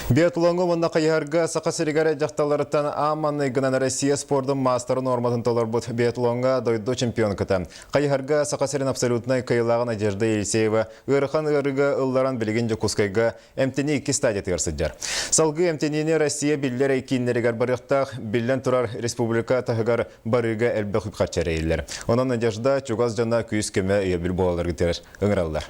Биатлоҥҥа уонна хайыһарга Саха сиригэр дьахталларыттан аан маҥнайгынан Россия спордун маастарын нуорматын толорбут биатлоҥҥа дойду чемпионката. Хайыһарга Саха сирин абсолютнай кыайыылааҕа Надежда Елисеева ыарахан ыарыыга ылларан билигин Дьокуускайга эмтэнии икки стадиятыгар сылдьар. Салгыы эмтэниини Россия биллэр кииннэригэр барыахтаах, биллэн турар республика таһыгар барыыга элбэх үп-харчы эрэйиллэр. Онон Надежда чугас дьоно күүс-көмө өйөбүл буолалларыгар ыҥыраллар.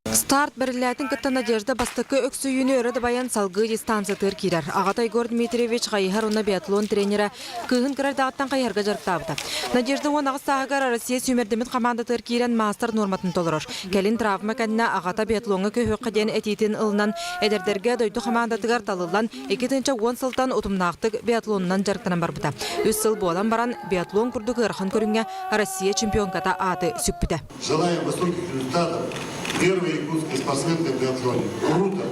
Старт бэриллээтин кытта Надежда бастакы өксүйүүнү өрө дабайан салгыы дистанциятыгар киирэр. Аҕата Егор Дмитриевич хайыһар уонна биатлон тренерэ кыыһын кыра эрдэҕиттэн хайыһарга дьарыктаабыта. Надежда 18 сааһыгар Россия сүүмэрдэммит хамаандатыгар киирэн маастар нуорматын толорор. Кэлин травма кэннэ аҕата биатлоҥҥа көһүөххэ диэн этиитин ылынан, эдэрдэргэ дойду хамаандатыгар талыллан 2010 сылтан утумнаахтык биатлонунан дьарыктанан барбыта. Үс сыл буолан баран биатлон курдук ыарахан көрүҥҥэ Россия чемпионката ааты сүкпүтэ. Желаем высоких результатов первой якутской спортсменкой в биатлоне. Круто!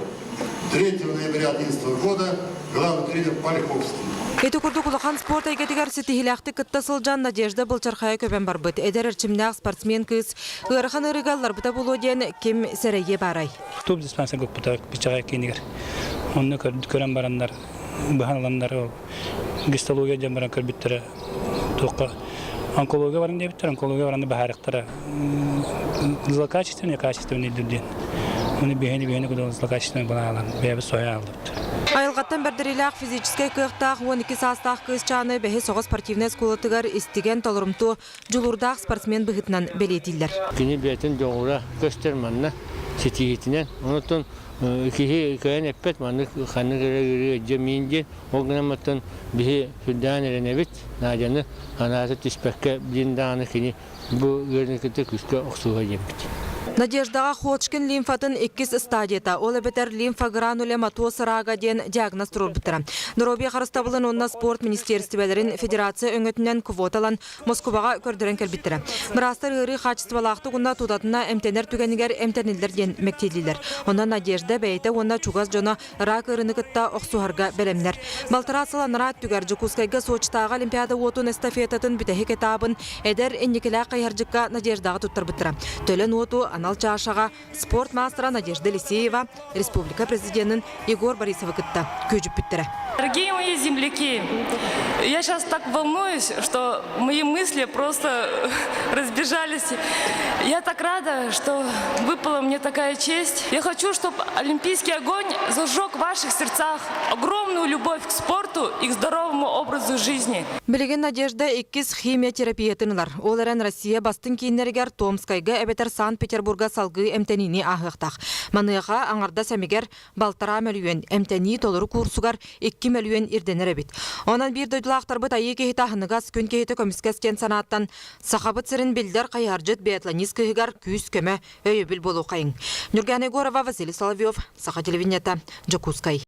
3 ноября 2011 года главный тренер Полиховский. Ити курдук улахан спорт эйгэтигэр ситиһиилээхтик кытта сылдьан Надежда былчархайа көбөн барбыт. Эдэр эрчимнээх спортсмен кыыс ыарахан ыарыыга ылларбыта буолуо диэн ким сэрэйиэ баарай? Туп диспансер куппута Пичаҕай киинигэр. Онно көрөн бараннар, быһан ыланнар гистология диэн баран көрбүттэрэ туохха онкология баран диэбиттэр, онкология баран баһаарыктара злокачественный, качественный диэн. Оны биһини биһини кудал злокачественный балаалан бэйэбит соһуйа ааллыбыт. Айылҕаттан бэрдэриилээх физическэй кыахтаах 12 саастаах кыысчааны бэһис оҕо спортивнай оскуолатыгар истигэн толорумтуо дьулуурдаах спортсмен быһыытынан бэлиэтииллэр. Кини бэйэтин дьоҕура көстөр манна ситиһиитинэн. Онтон киһи кыайан эппэт маннык ханнык эрэ ыарыы дьэ миин диэн. Ол гынан оттон биһи сүрдээн эрэнэбит Надяны анаата түспэккэ билин даҕаны кини бу ыарыыны кытта күүскэ охсуһа диэбит. Надеждаҕа Ходжкин лимфатын иккис стадията, ол эбэтэр лимфогранулематоз рага диэн диагноз туруорбуттара. Доруобуйа харыстабылын уонна спорт министиэристибэлэрин федерация өҥөтүнэн квота ылан Москубаҕа көрдөрөн кэлбиттэрэ. Быраастар ыарыы хаачыстыбалаахтык уонна тутатына эмтэнэр түгэнигэр эмтэниллэр диэн мэктиэлииллэр. Онон Надежда бэйэтэ уонна чугас дьоно рак ыарыыны кытта охсуһарга бэлэмнэр. Балтараа сыл анараа өттүгэр Дьокуускайга Сочитааҕы Олимпиада уотун эстафетатын бүтэһик этабын эдэр инникилээх хайыһардьыкка Надеждаҕа туттарбыттара. Төлөн уоту анал чашаҕа спорт маастара Надежда Елисеева республика президенин Егор Борисовы кытта күөдьүппүттэрэ. Дорогие мои земляки, я сейчас так волнуюсь, что мои мысли просто разбежались. Я так рада, что выпала мне такая честь. Я хочу, чтобы олимпийский огонь зажег в ваших сердцах огромную любовь к спорту и к здоровому образу жизни. Билигин Надежда иккис химиотерапиятын ылар. Ол эрэн Россия бастыҥ кииннэригэр Томскайга эбэтэр Санкт-Петербурга салгыы эмтэниини ааһыахтаах. Маныаха аҥардас эмигэр балтараа мөлүйүөн, эмтэнии толору куурсугар 2 мөлүйүөн ирдэнэр эбит. Онон биир дойдулаахтарбыт айыы киһитэ аһыныгас, күн киһитэ көмүскэс диэн санааттан Сахабыт сирин биллэр хайыһардьыт биатлонист кыыһыгар күүс-көмө, өйөбүл буолуоххайыҥ. Ньургуяна Егорова, Василий Соловьев, Саха телевидениета, Дьокуускай.